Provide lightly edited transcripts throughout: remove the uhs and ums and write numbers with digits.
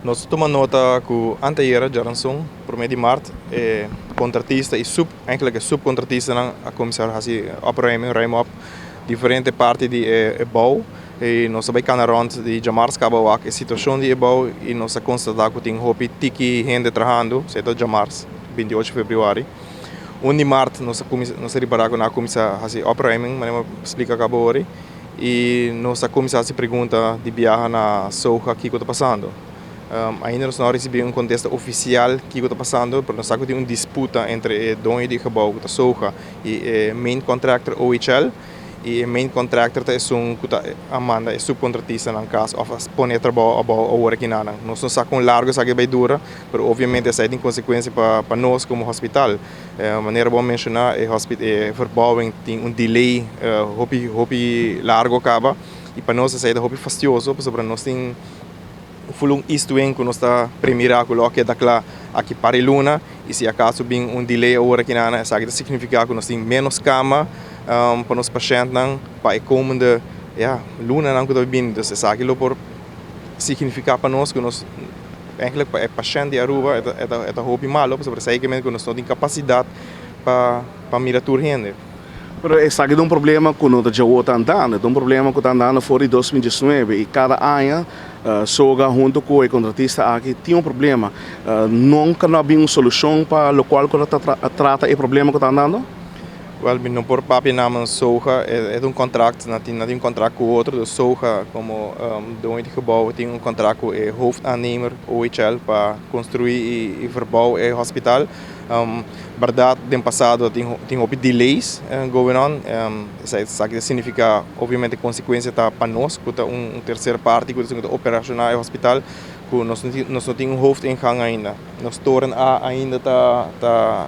Nos a tuma nota ku anteayera djaranson promé di mart e kontratista i sub eigenlijk e subkontratistanan a kuminsá hasi opruiming, ruim op, diferente parti di e bou i nos a bai kana rònt di djamars kaba wak e situashon di e bou i nos a konstatá ku tin hopi tiki hende trahando, esei ta djamars 28 febrüari. 1 di mart nos a kuminsá nos a ripará ku nan a kuminsá hasi opruiming manera mi a splika kaba ori. I nos a kuminsá hasi pregunta di biaha na Soja kiko ta pasando. Ainda nos no a risibí un kontesta ofisial kiko ta pasando, pero nos sa ku tin un disputa entre e doño di e gebou ku ta Soja i e main contractor OHL. I e main contractor ta esun ku ta a manda e subkontratistanan kas òf a pone e trabou abou awor aki nanan. Nos no sa kon largu esaki bai dura, pero obviamente esei tin konsekuensia pa nos komo hospital. Manera bo a menshoná e e verbouwing tin un delay hopi hopi largo kaba i pa nos esei ta hopi fastioso pasobra nos tin ful un istuin ku nos ta premirá ku lo a keda kla aki par e luna i si akaso bin un delay awor aki nan esaki ta signifiká ku nos tin ménos kama pa nos pashèntnan pa e komende ya lunanan ku ta bini. Entonces esaki lo por signifiká pa nos ku nos Eigenlijk pa e pashènt di Aruba e ta hopi malo pasobra esei ke men ku nos no tin kapasidat pa mira tur hende. Pero esaki ta un problema ku no ta djawo ta andando, e ta un problema ku ta andando for di 2019 i kada aña Soga hunto ku e kontratista aki tin un problema. Nunka no a bin un solushon pa lokual ku ta trata e problema ku ta andando? Wel, mi no por papia namen Soga, e ta un contract, nan tin un contract cu otro, dus Soga como doño di gebouw tin un contract cu e hoofdaannemer OHL pa construi y verbouw e hospital. Berdad den pasado tin hopi delays going on, esaki ta significa obviamente consecuencia ta pa nos cu ta un tercer party cu ta operaciona e hospital cu nos no tin un hoofdingang ainda, nos toren A ainda ta.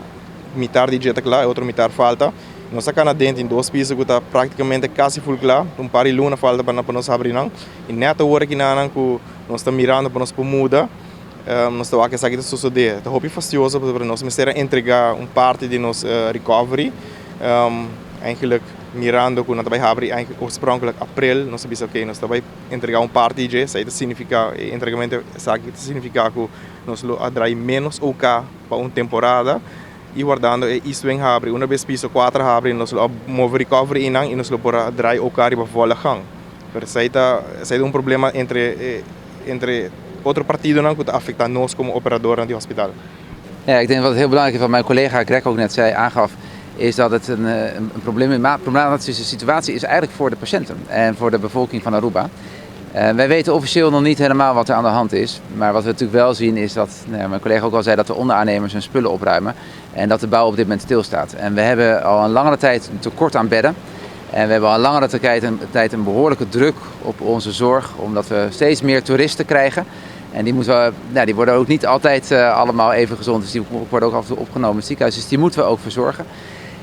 Mitar di dje ta kla, e otro mitar falta. Nos a kana den, tin dos piso ku ta praktikamente kasi ful kla. Un par di luna falta pa nos habri nan. I nèt awor aki nan ku nos ta mirando pa nos por muda, nos ta wak esaki ta sosodé. Ta hopi fastioso pasobra nos mester a entregá un parti di nos recovery. Eigenlijk mirando ku nan ta bai habri oorspronkelijk aprel, nos a bisa oke nos ta bai entregá un parti di dje. Esaki ta signifiká, e entregamentu esaki ta signifiká ku nos lo a drai ménos OK. Pa un temporada y wardando e East Wing habri. Una bes piso 4 habri nos lo a move recovery eynan y nos lo por a draai OK riba volle gang. Pero esey ta esey ta un problema entre entre otro partidonan cu ta afecta nos como operadornan di hospital. Ja, ik denk wat heel belangrijk is, wat mijn collega Greg ook net zei, aangaf, is dat het een problematische situatie is eigenlijk voor de patiënten en voor de bevolking van Aruba. Wij weten officieel nog niet helemaal wat er aan de hand is. Maar wat we natuurlijk wel zien is dat, nou ja, mijn collega ook al zei, dat de onderaannemers hun spullen opruimen. En dat de bouw op dit moment stilstaat. En we hebben al een langere tijd een tekort aan bedden. En we hebben al een langere tijd een behoorlijke druk op onze zorg, omdat we steeds meer toeristen krijgen. En die, moeten we, nou, die worden ook niet altijd allemaal even gezond, dus die worden ook af en toe opgenomen in het ziekenhuis. Dus die moeten we ook verzorgen.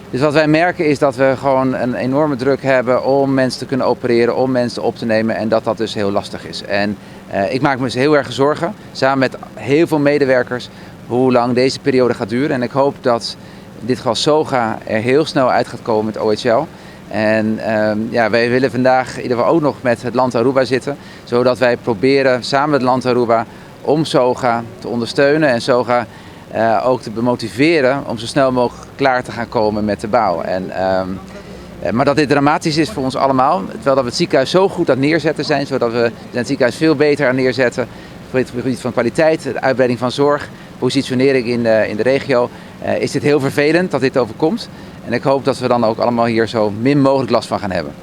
Dus wat wij merken is dat we gewoon een enorme druk hebben om mensen te kunnen opereren, om mensen op te nemen en dat dat dus heel lastig is. En ik maak me dus heel erg zorgen, samen met heel veel medewerkers, hoe lang deze periode gaat duren. En ik hoop dat in dit geval SOGA er heel snel uit gaat komen met OHL. En ja, wij willen vandaag in ieder geval ook nog met het land Aruba zitten, zodat wij proberen samen met het land Aruba om SOGA te ondersteunen en SOGA ook te motiveren om zo snel mogelijk klaar te gaan komen met de bouw. En, maar dat dit dramatisch is voor ons allemaal, terwijl dat we het ziekenhuis zo goed aan het neerzetten zijn, zodat we het ziekenhuis veel beter aan neerzetten op het gebied van kwaliteit, de uitbreiding van zorg, positionering in de regio, is dit heel vervelend dat dit overkomt. En ik hoop dat we dan ook allemaal hier zo min mogelijk last van gaan hebben.